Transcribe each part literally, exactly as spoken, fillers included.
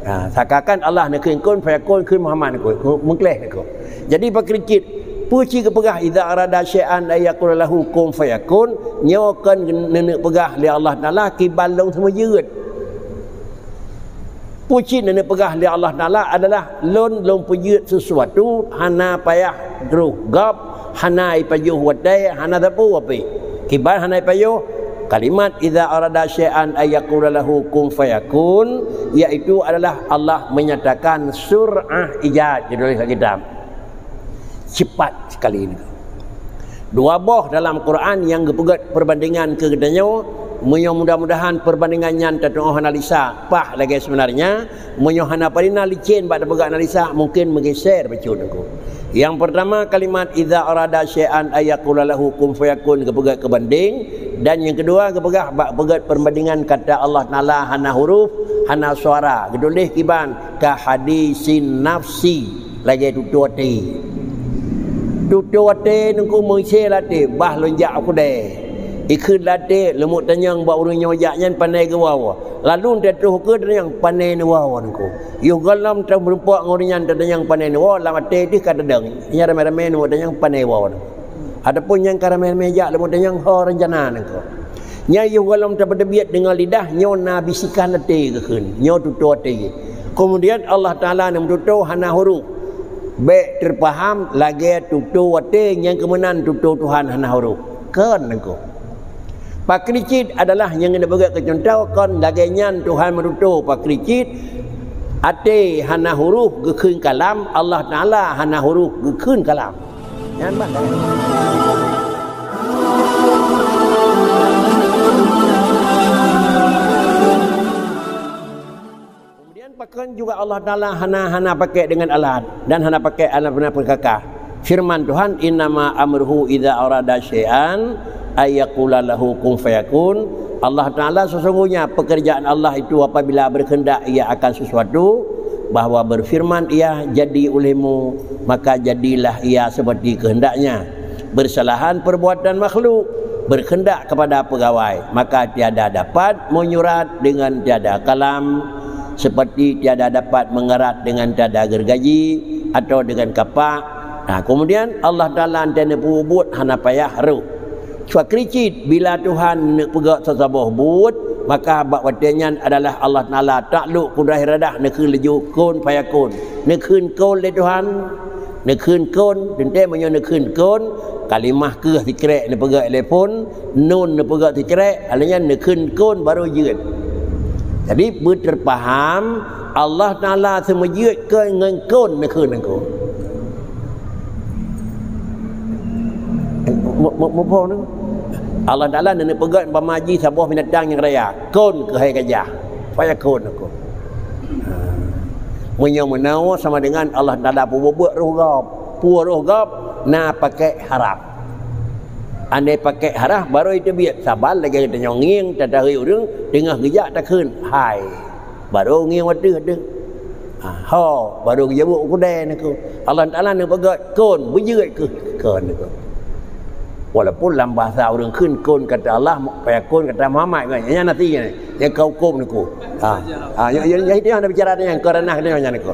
Ha, seakan-akan Allah neukheun kun fayakun, kheun Muhammad neukheun, meukleh neukheun. Jadi pakri cit, peue cit geupeugah, "Idza arada syai'an an yaqula lahu kun fayakun," nyoe kon neuneuk peugah lé Allah Taala kiban lôn seumeujeuet. Peue cit neuneuk peugah lé Allah Taala adalah lôn, lôn peujeuet sesuatu hana payah droh gob, hana ipajoh watée, hana sapeue pih. Kiban hana ipajoh, kalimat "Idza arada syai'an an yaqula lahu kun fayakun," yaitu adalah Allah menyatakan sur'ah ijad, jituléh lam kitab. Cepat sekali ni. Dua boh dalam Quran nyang geupeugét perbandingan keu geutanyoe, meunyoe mudah-mudahan perbandingan nyan tatu'oh analisa paih lagée sebenarnya, meunyoe hana padina licén bak tapeugah analisa, mungkin meugeser bacut Teungku. Yang pertama, kalimat "Idza arada syai'an an yaqula lahu kun fayakun" geupeugét keu banding, dan yang kedua geupeugah bak peugét perbandingan kata Allah Taala hana huruf, hana suara, geutuléh kiban ka hadisin nafsi. Lagée tutoe até. Tutoe até Teungku meuise lam até, bah lôn jak u keudè. Ikheun lam até, leumo tanyong bak ureuëng nyang jak nyan pane geuwoe. Lalu teutroh keu tanyong pane neuwoe Teungku. Yoh gohlom tameurumpok ngon ureuëng nyan tatanyong pane neuwoe, lam até deuh ka tadong. Nyan ramé-ramé leumo tanyong pane woe Teungku. Ataupun nyang ka ramé-ramé jak leumo tanyong ho rencana Teungku. Nyan yoh gohlom tapeuteubiet deungon lidah, nyoe na bisikan até geukheun, nyoe tutoe até. Kemudian Allah Taala neumeututoe hana huruf. Bék teupaham lagée tutoe até nyang keumeunan tutoe Tuhan hana huruf. Kon Teungku. Pakri cit adalah nyang geuneuk peugét keu cuntoh, kon lagée nyan Tuhan meututoe pakri cit até hana huruf geukheun kalam, Allah Taala hana huruf geukheun kalam. Nyan bah. Kemudian pakon juga Allah Taala hana, hana pakai dengan alat dan hana pakai alat beuna peukaka. Firman Tuhan, "Innama amruhu idza arada syai'an an yaqula lahu kun fayakun." Allah Taala sesungguhnya pekerjaan Allah itu apabila berkehendak Ia akan sesuatu, bahwa berfirman Ia, "Jadi olehmu," maka jadilah ia seperti kehendaknya. Bersalahan perbuatan makhluk, berkehendak kepada pegawai, maka tiada dapat menyurat dengan tiada kalam, seperti tiada dapat mengerat dengan tiada gergaji atau dengan kapak. Nah, kemudian Allah Taala antara peubuet hana payah roh. Pakri cit bila Tuhan neuk peugét saboh buet, maka bak watée nyan adalah Allah Taala takluk kudrat iradah neukheun laju kun fayakun. Neukheun kun lé Tuhan, neukheun kun, teuntée meunyoe neukheun kun, kalimah keuh sikrek neupeugét lé phon, nun neupeugét sikrek, alheuh nyan neukheun kun baru jeuet. Jadi beuteupaham Allah Taala seumeujeuet keu ngon kun neukheun Teungku. Mu-, mu-, muphom Teungku? Allah Taala neuk peugét umpama jih saboh binatang nyang raya, kun keuhai gajah. Fayakun Teungku. Meunyoe meunoe sama dengan Allah Taala peubuet roh gob. Peue roh gob? Na pakai haraf. Andai pakai haraf baru iteubiet saban lagée geutanyoe ngieng tatahi ureuëng teungoh geujak takheun, "Hai." Baru ngieng wateuh deuh. Ha, ho, baru geujaweueb u keudè Teungku. Allah Taala neuk peugét kun, beujeuet keuh kun Teungku. Walaupun lam bahasa ureuëng kheun kun kata Allah, fayakun kata Muhammad, nyan nasi nyan, nyang ka huköm Teungku. Ha. Ha, nyang, nyang, nyang itu nyang na bicara nyan, ka ranah nyan Teungku.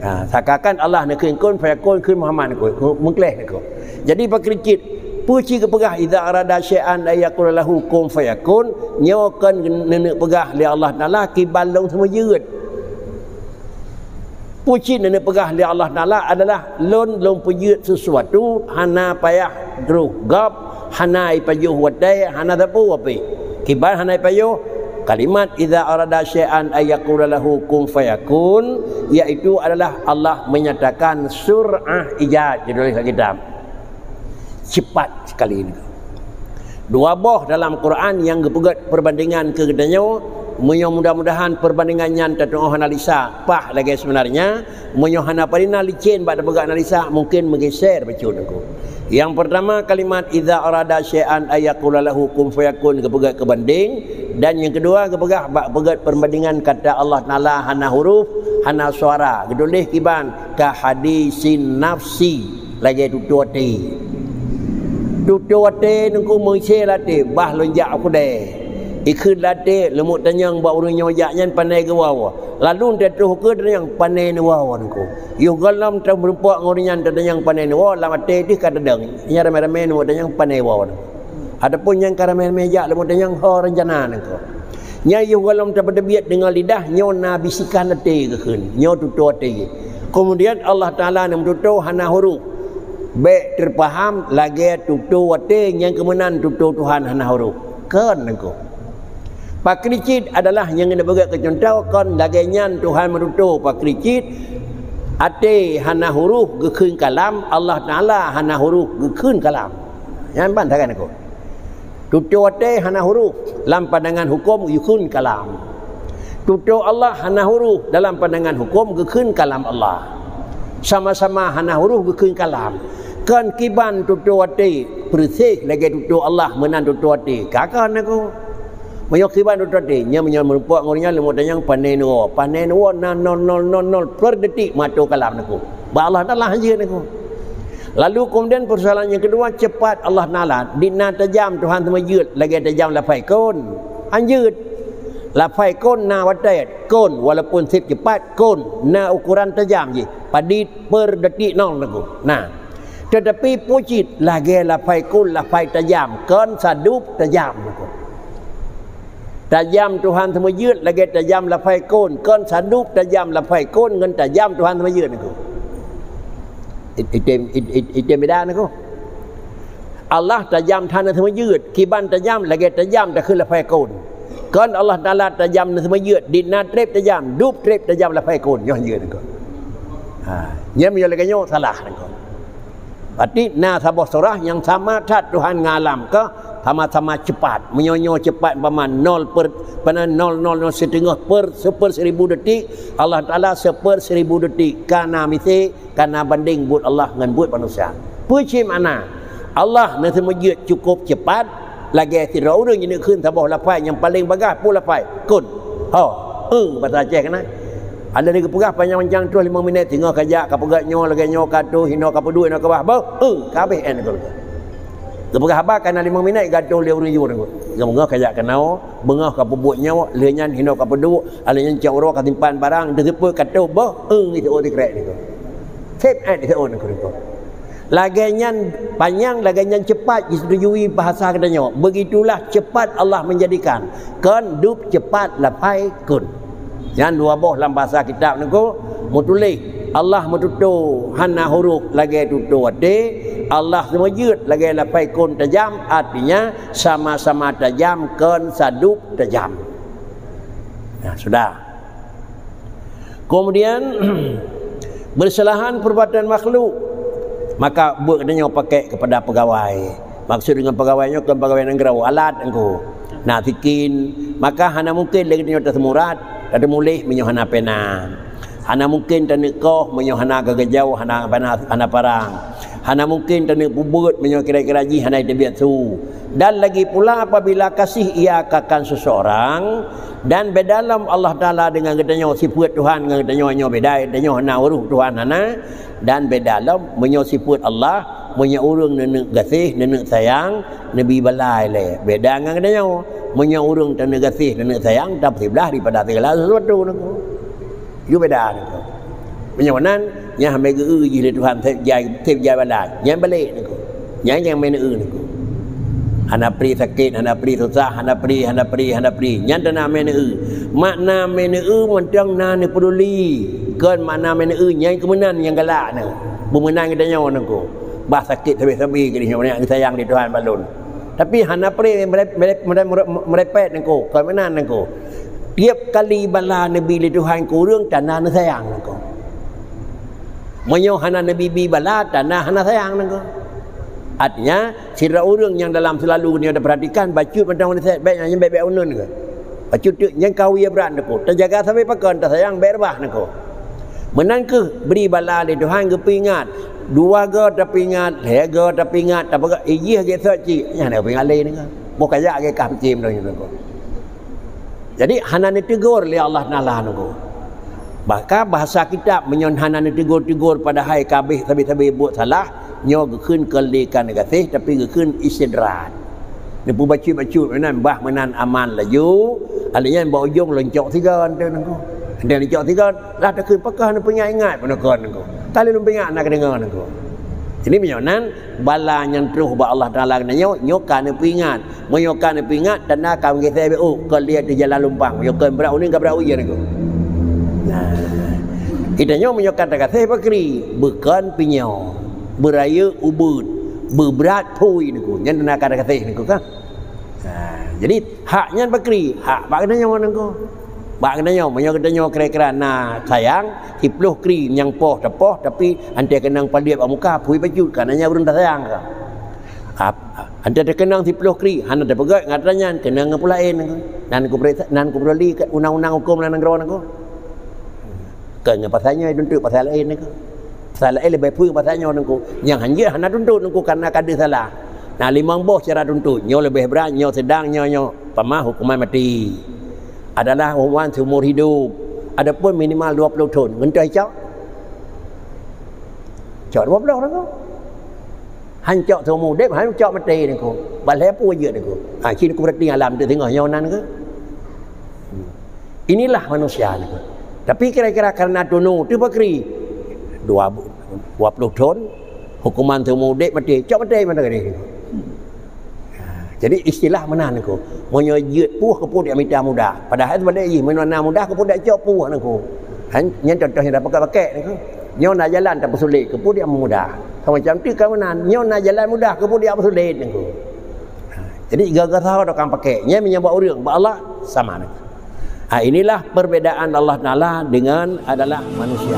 Ha, seakan-akan Allah neukheun kun fayakun, kheun Muhammad Teungku, meukleh Teungku. Jadi pakri cit, peue cit geupeugah, "Idza arada syai'an an yaqula lahu kun fayakun," nyoe kon neuneuk peugah lé Allah Taala kiban lôn seumeujeuet. Peue cit neuneuk peugah lé Allah Taala adalah lôn, lôn peujeuet sesuatu hana payah droh gob, hana ipajoh watée, hana sapeue pih. Kiban hana ipajoh, kalimat "Idza arada syai'an an yaqula lahu kun fayakun," yaitu adalah Allah menyatakan sur'ah ijad, jituléh lam kitab. Cepat sekali ni. Dua boh dalam Quran nyang geupeugét perbandingan keu geutanyoe, meunyoe mudah-mudahan perbandingan nyan tatu'oh analisa paih lagée sebenarnya, meunyoe hana padina licén bak tapeugah analisa, mungkin meugeser bacut Teungku. Yang pertama, kalimat "Idza arada syai'an an yaqula lahu kun fayakun" geupeugét keu banding, dan yang kedua geupeugah bak peugét perbandingan kata Allah Taala hana huruf, hana suara, geutuléh kiban ka hadisin nafsi, lagée tutoe até. Tutoe até Teungku meuise lam até, bah lôn jak u keudè. Ikheun lam até, leumo tanyong bak ureuëng nyoe jak nyan panai geuwoe. Lalu teutroh keu tanyong panai neuwoe nangko. Yoh gohlom tameurumpok ngon ureuëng nyan tanyong panai neuwoe, lam até deuh ka tadong. Nyan ramé-ramé leumo tanyong panai woe nangko. Ataupun nyang ka ramé-ramé jak leumo tanyong ho rencana nangko. Nyan yoh gohlom tapeuteubiet deungon lidah, nyoe na bisikan até geukheun, nyoe tutoe até. Kemudian Allah Taala neumeututoe hana huruf. Bék teupaham lagée tutoe até nyang keumeunan tutoe Tuhan hana huruf. Kon nangko. Pakri cit adalah nyang geuneuk peugah keu cuntoh, kon lagée nyan Tuhan meututoe pakri cit, até hana huruf geukheun kalam, Allah Taala hana huruf geukheun kalam. Nyan ban sagai nangko. Tutoe até hana huruf, lam pandangan huköm geukheun kalam. Tutoe Allah hana huruf, dalam pandangan huköm geukheun kalam Allah. Sama-sama hana huruf geukheun kalam. Kon kiban tutoe até, peureuseh lagée tutoe Allah meunan tutoe até. Ka kon nangko. Meunyoe kiban tutoe até, nyan meunyoe meurumpok ngon nyan leumo tanyong panai neuwoe. Panai neuwoe na nol nol nol nol per detik meuatô kalam nangko. Bak Allah Taala hanjeuet nangko. Lalu kemudian persoalan nyang keudua, cepat Allah Taala. Di na tajam Tuhan seumeujeuet lagée tajam lafai kon. Hanjeuet. Lafai kon na watée kon, walaupun seb cepat kon na ukuran tajam jih. Padit per detik nol nangko. Nah. Tetapi pucit lagée lafai kon lafai tajam, kon sadub tajam nangko. Tajam Tuhan seumeujeuet lagée tajam lafai kon, kon sadub tajam lafai kon ngon tajam Tuhan seumeujeuet nangko. It-, item, it-, it-, item beda nangko. Allah tajam Tuhan seumeujeuet, kiban tajam lagée tajam takheun lafai kon. Kon Allah Taala tajam seumeujeuet, di na treb tajam, dub treb tajam lafai kon, nyoe hanjeuet nangko. Ha, nyan meunyoe lagée nyoe salah nangko. Berarti na saboh surah nyang sama that Tuhan ngon alam keu sama-sama cepat. Meunyoe nyoe cepat umpama nol per, pada nol nol nol seteungoh per, seper seribu detik, Allah Taala seper seribu detik. Ka na misé, ka na bandeng buet Allah ngon buet manusia. Peue cit makna? Allah neuseumeujeuet cukup cepat, lagée sidroe ureuëng jineuk kheun saboh lafai nyang paleng bagaih peue lafai? Kon. Ho. Eh, basa Aceh keunan. Ada lagi geupeugah panyang-panyang troh limong minét, singoh ka jak, ka peugah nyoe lagée nyoe, ka troh, hinoe ka peuduek, hinoe ka bah, beuh, eh, ka habéh, eh, nangko. Geupeugah haba ka na limong minét, gatoh lé ureuëng jur nangko. Singoh ka jak keunoe, beungoh ka peubuet nyoe, lheueh nyan hinoe ka peuduek, lheueh nyan cok uroe ka simpan barang, teuseupôt ka troh, beuh, eh, iseuôt sikrek nangko. Seb, eh, iseuôt nangko, nangko. Lagée nyan panyang, lagée nyan cepat jiseutujui bahasa geutanyoe. Begitulah cepat Allah menjadikan. Kon dub cepat lafai kon. Nyan dua boh lam bahasa kitab nangko meutuléh, Allah meututoe hana huruf lagée tutoe até, Allah seumeujeuet lagée lafai kon tajam, artinya sama-sama tajam kon sadub tajam. Nah, sudah. Kemudian, bersalahan perbuatan makhluk, maka buet geutanyoe pakai kepada pegawai. Maksud dengan pegawai nyoe kon pegawai nanggroe, alat nangko. Na sikin, maka hana mungkin lé geutanyoe taseumurat, tateumuléh meunyoe hana pena. Hana mungkin taneuk koh meunyoe hana geugeujauh, hana, hana, hana parang. Hana mungkin taneuk peubuet meunyoe kira-kira jih hana teubiet su. Dan lagi pula apabila kasih ia akan seseorang, dan beda lom Allah Taala dengan geutanyoe, sifeuet Tuhan ngon geutanyoe nyoe beda, geutanyoe hana huruf Tuhan hana, dan beda lom meunyoe sifeuet Allah, meunyoe ureuëng neuneuk gaséh, neuneuk sayang, neubi bala ilée. Beda ngon geutanyoe, meunyoe ureuëng taneuk gaséh, neuneuk sayang, tapeusiblah daripada segala sesuatu nangko. Yue beda nangko. Meunyoe meunan, nyan hana geu-eu jih lé Tuhan seb jai, seb jai bala. Nyan balek nangko. Nyan nyang meuneue nangko. Hana pri sakét, hana pri susah, hana pri, hana pri, hana pri. Nyan teuh na meuneue. Makna meuneue mantong na neupeuduli. Kon makna meuneue nyan keumeunan nyang galak na. Beumeunan geutanyoe nangko. Bah sakét sabe-sabe geutanyoe nyan sayang lé Tuhan balon. Tapi hana pri mere-, mere-, mere-, mere-, merepet nangko, kon meunan nangko. Tiep kali bala neubi lé Tuhan keu ureuëng tanda neusayang nangko. Meunyoe hana neubi-bi bala, tanda hana sayang nangko. Artinya, sidroe ureuëng nyang dalam seulalu nyoe tapeuratikan, bacut mantong manusia, bék nyan bék-bék uneun nangko. Bacut teuk nyang kawie brat nangko. Tajaga sabe pakon, tasayang bék reubah nangko. Meunan kheueh bri bala lé Tuhan geupeuingat. Dua go tapeuingat, lhée go tapeuingat, tapeugah ijih gét sot cit, nyan na peuingat lé nangko. Boh kajak gét kah picém donya nangko. Jadi hana neuteugor lé Allah Taala nangko. Bahkan bahasa kitab meunyoe hana neuteugor-teugor padahai ka habéh sabe-sabe buet salah, nyoe geukheun kon lé ka neugaséh tapi geukheun istidraj. Neupeubacut-bacut meunan, bah meunan aman laju. Alèh nyan bak ujông lôn cok sigon teuh nangku. Lôn cok sigon, lah takheun pakon neupeuingat-ingat peunakan nangku. Ka lheueh lôn peuingat na keudeungoe nangku. Jadi meunyoe nan bala nyang troh bak Allah Taala keunan nyoe, nyoe ka neupeuingat. Meunyoe ka neupeuingat, tanda ka meugisé beu, kon lé ateueh jalan lumpang. Meunyoe kon brat uneuen ka brat ujeuen nangku. Nah, geutanyoe meunyoe ka tagaséh pakri, beukon pinyô, beurayeuk ubeuet, beubrat phui nangku. Nyan tanda ka tagaséh nangku kan. Ha, jadi hak nyan pakri, hak bak geutanyoe nangku. Bak geutanyoe, meunyoe geutanyoe kira-kira na sayang, siploh kri nyang poh tapoh, tapi antée keunong paliet bak muka, phui bacut, ka na nyang ureuëng tasayang ka. Ap-, antée teukeunong siploh kri, hana tapeugét ngon atra nyan, keunong ngon peue laén nangku. Nan kupeuriksa, nan kupeuroli undang-undang hukôm lam nanggroe nangku. Kon ngon pasal nyoe tuntot pasal laén nangku. Pasal laén leubeh phui pasal nyoe nangku. Nyang hanjeuet hana tuntot nangku karena ka deuh salah. Nah, limong boh cara tuntot. Nyoe leubeh brat, nyoe sedang, nyoe, nyoe. Pama hukuman mati. Adalah hukuman seumur hidup. Adapun minimal dua puluh thon. Ngon toh cok? Cok dua puluh nangku. Han cok seumur udép, han cok maté nangku. Balhé peue jeuet nangku. Ha, cit nangku berarti alam tu tengah nyoe nan ke? Inilah manusia nangku. Tapi kira-kira karena tunu tu pakri. Dua, dua puluh thon, hukuman seumur udép maté. Cok maté mana tadi? Ha, jadi istilah meunan nangku. Meunyoe jeuet puih keupeue dak mita mudah. Padahai sebenarnya jih meunyoe na mudah keupeue dak cok puih nangku. Ha, nyan contoh nyang dak pakai-pakai nangku. Nyoe na jalan tapeusulet keupeue dak mudah. Sama macam tu ka meunan. Nyoe na jalan mudah keupeue dak peusulet nangku. Ha, jadi gaga saho tukang pakai. Nyan meunyoe bak ureuëng, bak Allah sama nangku. Ha, inilah perbedaan Allah Taala dengan adalah manusia.